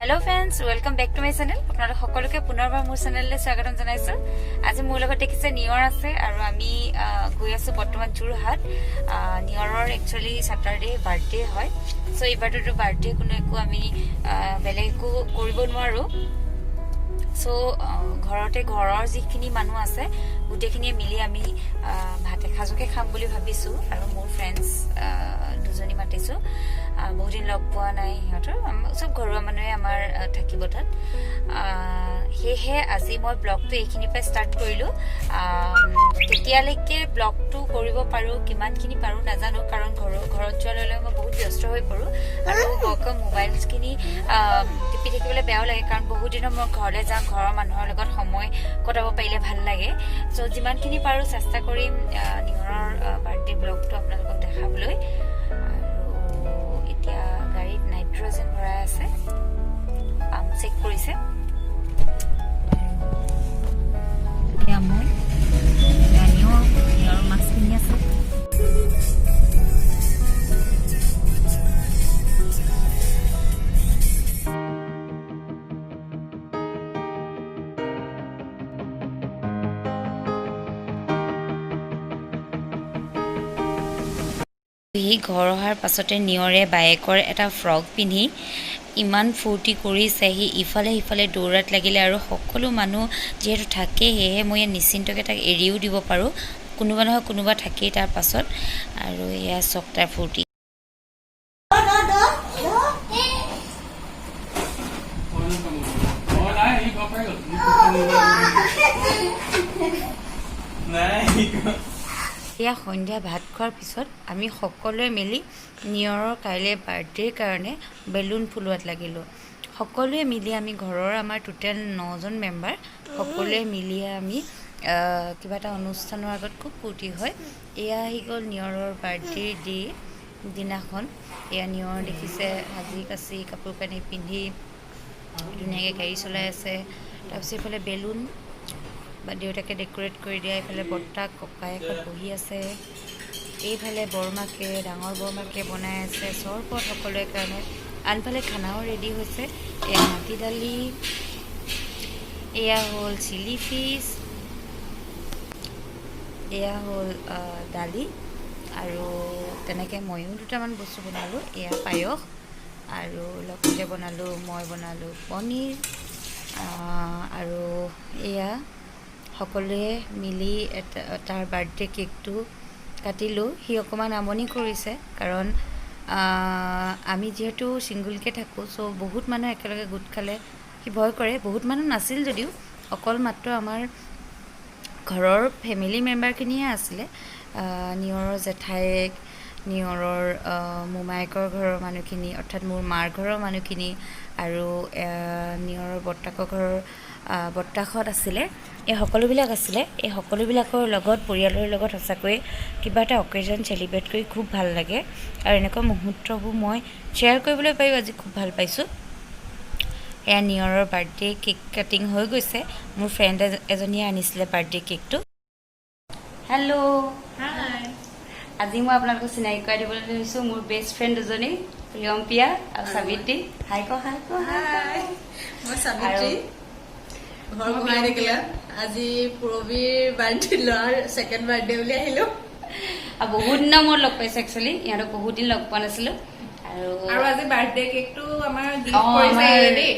Hello friends, welcome back to my channel. আপোনালোক সকলোকে পুনৰবাৰ মোৰ চেনেললৈ স্বাগতম জনাইছোঁ। আজি মোৰ লগত দেখিছে নিয়ৰ আছে আৰু আমি গৈ আছোঁ বৰ্তমান যোৰহাট। নিয়ৰৰ একচুৱেলি ছেটাৰডে বাৰ্থডে হয়। চ' এইবাৰটোতো বাৰ্থডে কোনো একো আমি বেলেগ একো কৰিব নোৱাৰোঁ। চ' ঘৰতে ঘৰৰ যিখিনি মানুহ আছে, গোটেইখিনিয়ে মিলি আমি ভাত এসাঁজকে খাম বুলি ভাবিছোঁ আৰু মোৰ ফ্ৰেণ্ডছ দুজনী মাতিছোঁ। বহুত দিন লগ পোৱা নাই সিহঁতৰ। চব ঘৰুৱা মানুহে আমাৰ থাকিব তাত। সেয়েহে আজি মই ব্লগটো এইখিনিৰ পৰাই ষ্টাৰ্ট কৰিলোঁ। কেতিয়ালৈকে ব্লগটো কৰিব পাৰোঁ, কিমানখিনি পাৰোঁ নাজানো, কাৰণ ঘৰত যোৱাৰ লগে লগে মই বহুত ব্যস্ত হৈ পৰোঁ আৰু বৰকৈ মোবাইলখিনি টিপি থাকিবলৈ বেয়াও লাগে, কাৰণ বহুত দিনৰ মই ঘৰলৈ যাওঁ, ঘৰৰ মানুহৰ লগত সময় কটাব পাৰিলে ভাল লাগে। চ' যিমানখিনি পাৰোঁ চেষ্টা কৰিম নিয়ৰৰ বাৰ্থডে ব্লগটো আপোনালোকক দেখাবলৈ। আৰু এতিয়া গাড়ীত নাইট্ৰজেন ভৰাই আছে, পাম্প চেক কৰিছে। এয়া মই, এয়া নিয়ৰ, নিয়ৰৰ মাস্ক পিন্ধি আছে। সি ঘৰ অহাৰ পাছতে নিয়ৰে বায়েকৰ এটা ফ্ৰক পিন্ধি ইমান ফূৰ্তি কৰিছে। সি ইফালে সিফালে দৌৰাত লাগিলে আৰু সকলো মানুহ যিহেতু থাকে, সেয়েহে মই ইয়াত নিশ্চিন্তকৈ তাক এৰিও দিব পাৰোঁ। কোনোবা নহয় কোনোবা থাকেই তাৰ পাছত। আৰু এয়া চক তাৰ ফূৰ্তি। অ নাই, সি গম পাই গ'ল। নাই। এয়া সন্ধিয়া ভাত খোৱাৰ পিছত আমি সকলোৱে মিলি নিয়ৰৰ কাইলৈ বাৰ্থডেৰ কাৰণে বেলুন ফুলোৱাত লাগিলোঁ। সকলোৱে মিলি আমি ঘৰৰ আমাৰ টোটেল নজন মেম্বাৰ, সকলোৱে মিলি আমি কিবা এটা অনুষ্ঠানৰ আগত খুব ফূৰ্তি হয়। এয়া আহি গ'ল নিয়ৰৰ বাৰ্থডে ডে দিনাখন। এয়া নিয়ৰ দেখিছে, সাজি কাচি কাপোৰ কানি পিন্ধি ধুনীয়াকৈ গাড়ী চলাই আছে। তাৰপিছত এইফালে বেলুন বা দেউতাকে ডেক'ৰেট কৰি দিয়া। এইফালে বৰ্তাক ককায়েকত বহি আছে। এইফালে বৰমাকে, ডাঙৰ বৰমাকে বনাই আছে চৰবত সকলোৰে কাৰণে। আনফালে খানাও ৰেডি হৈছে। এয়া মাটি দালি, এয়া হ'ল চিলি ফিছ, এয়া হ'ল দালি আৰু তেনেকৈ ময়ো দুটামান বস্তু বনালোঁ। এয়া পায়স আৰু লগতে বনালোঁ, মই বনালোঁ পনীৰ। আৰু এয়া সকলোৱে মিলি এটা তাৰ বাৰ্থডে কেকটো কাটিলোঁ। সি অকণমান আমনি কৰিছে, কাৰণ আমি যিহেতু ছিংগলকৈ থাকোঁ, চ' বহুত মানুহ একেলগে গোট খালে সি ভয় কৰে। বহুত মানুহ নাছিল যদিও অকল মাত্ৰ আমাৰ ঘৰৰ ফেমিলি মেম্বাৰখিনিয়ে আছিলে। নিয়ৰৰ জেঠায়েক, নিয়ৰৰ মোমায়েকৰ ঘৰৰ মানুহখিনি, অৰ্থাৎ মোৰ মাৰ ঘৰৰ মানুহখিনি আৰু নিয়ৰৰ বৰ্তাকৰ ঘৰৰ বৰ্তাকহঁত আছিলে। এই সকলোবিলাক আছিলে। এই সকলোবিলাকৰ লগত, পৰিয়ালৰ লগত সঁচাকৈয়ে কিবা এটা অকেজন চেলিব্ৰেট কৰি খুব ভাল লাগে আৰু এনেকুৱা মুহূৰ্তবোৰ মই শ্বেয়াৰ কৰিবলৈ পায়ো আজি খুব ভাল পাইছোঁ। এয়া নিয়ৰৰ বাৰ্থডে কেক কাটিং হৈ গৈছে। মোৰ ফ্ৰেণ্ড এজনীয়ে আনিছিলে বাৰ্থডে কেকটো। হেল্ল'। হাই। আজি মই আপোনালোকক চিনাকি কৰাই দিবলৈ লৈছোঁ মোৰ বেষ্ট ফ্ৰেণ্ড দুজনী, প্ৰিয়ম্পিয়া আৰু সাবিত্ৰী। হাই ক, হাই ক, হাই। হাই, মই সাবিত্ৰী, ঘৰ গোহাঁই দেখিলা। আজি পূৰবীৰ বাৰ্থডে, ল'ৰাৰ ছেকেণ্ড বাৰ্থডে বুলি আহিলো। আৰু বহুত দিনৰ মূৰত লগ পাইছোঁ। একচুৱেলি ইহঁতক বহুত দিন লগ পোৱা নাছিলোঁ আৰু আৰু আজি বাৰ্থডে কেকটো আমাৰ গিফ্ট কৰিছে দেই।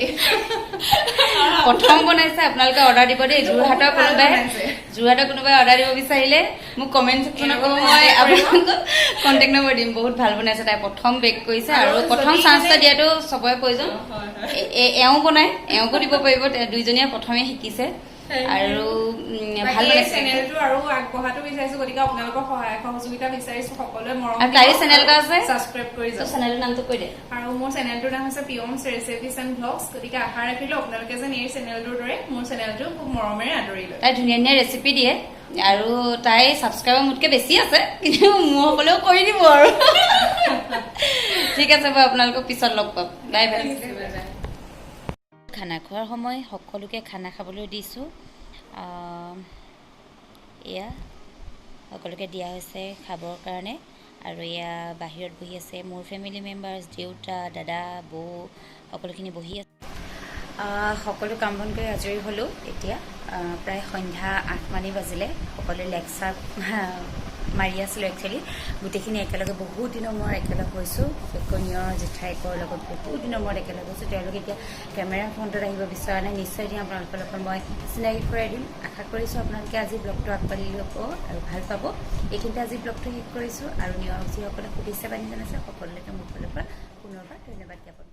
প্ৰথম বনাইছে। আপোনালোকে অৰ্ডাৰ দিব দেই। যোৰহাটৰ ভাল কোনোবাই বনাইছে। যোৰহাটৰ কোনোবাই অৰ্ডাৰ দিব বিচাৰিলে মোক কমেণ্ট ছেকশ্যনত ক'ব, মই আপোনালোকক কণ্টেক্ট নম্বৰ দিম। বহুত ভাল বনাইছে। তাই প্ৰথম বেক কৰিছে আৰু আৰু প্ৰথম যদি চান্স এটা দিয়াটো চবৰে প্ৰয়োজন। এওঁ বনাই, এওঁকো দিব পাৰিব। দুইজনীয়ে প্ৰথমে শিকিছে Thank you. আৰু ভাল বাকী এই বনাইছে। চেনেলটো আৰু আগবঢ়াটো বিচাৰিছো, গতিকে আপোনালোকৰ সহায় সহযোগিতা বিচাৰিছো। সকলোৱে মৰম। আৰু তাইৰো চেনেল এটা আছে। ছাবস্ক্ৰাইব কৰি তোৰ যাব। চেনেলটোৰ নামটো কৈ দে। আৰু মোৰ চেনেলটোৰ নাম হৈছে পিয়মছ ৰেচিপিজ এণ্ড ভ্লগছ। গতিকে আশা ৰাখিলো আপোনালোকে যেন এই চেনেলটোৰ দৰে মোৰ চেনেলটো খুব মৰমেৰে আদৰি লয়। তাই ধুনীয়া ধুনীয়া ৰেচিপি দিয়ে আৰু তাই ছাবস্ক্ৰাইবাৰ মোতকৈ বেছি আছে, কিন্তু মোৰ হ'লেও কৰি দিব। আৰু ঠিক আছে বাৰু, আপোনালোকক পিছত লগ পাম। Bye bye. খানা খোৱাৰ সময়, সকলোকে খানা খাবলৈ দিছোঁ। এয়া সকলোকে দিয়া হৈছে খাবৰ কাৰণে আৰু এয়া বাহিৰত বহি আছে মোৰ ফেমিলি মেম্বাৰ্ছ, দেউতা, দাদা, বৌ সকলোখিনি বহি আছে। সকলো কাম বন কৰি আজৰি হ'লোঁ। এতিয়া প্ৰায় সন্ধ্যা 8 মানেই বাজিলে। সকলোৱে লেকচাৰ মাৰি আছিলোঁ। একচুৱেলি গোটেইখিনি একেলগে বহুত দিনৰ মূৰত একেলগ হৈছোঁ। বিশেষকৈ নিয়ৰৰ জেঠাইকৰ লগত বহুত দিনৰ মূৰত একেলগ হৈছোঁ। তেওঁলোকে এতিয়া কেমেৰা ফ্ৰণ্টত আহিব বিচৰা নাই। নিশ্চয় এদিন আপোনালোকৰ লগত মই চিনাকি কৰাই দিম। আশা কৰিছোঁ আপোনালোকে আজি ব্লগটো আঁকোৱালি ল'ব আৰু ভাল পাব। এইখিনিতে আজি ব্লগটো শেষ কৰিছোঁ আৰু নিয়ৰক যিসকলে শুভেচ্ছা বাণী জনাইছে, সকলোলৈকে মোৰ ফালৰ পৰা পুনৰবাৰ ধন্যবাদ জ্ঞাপন।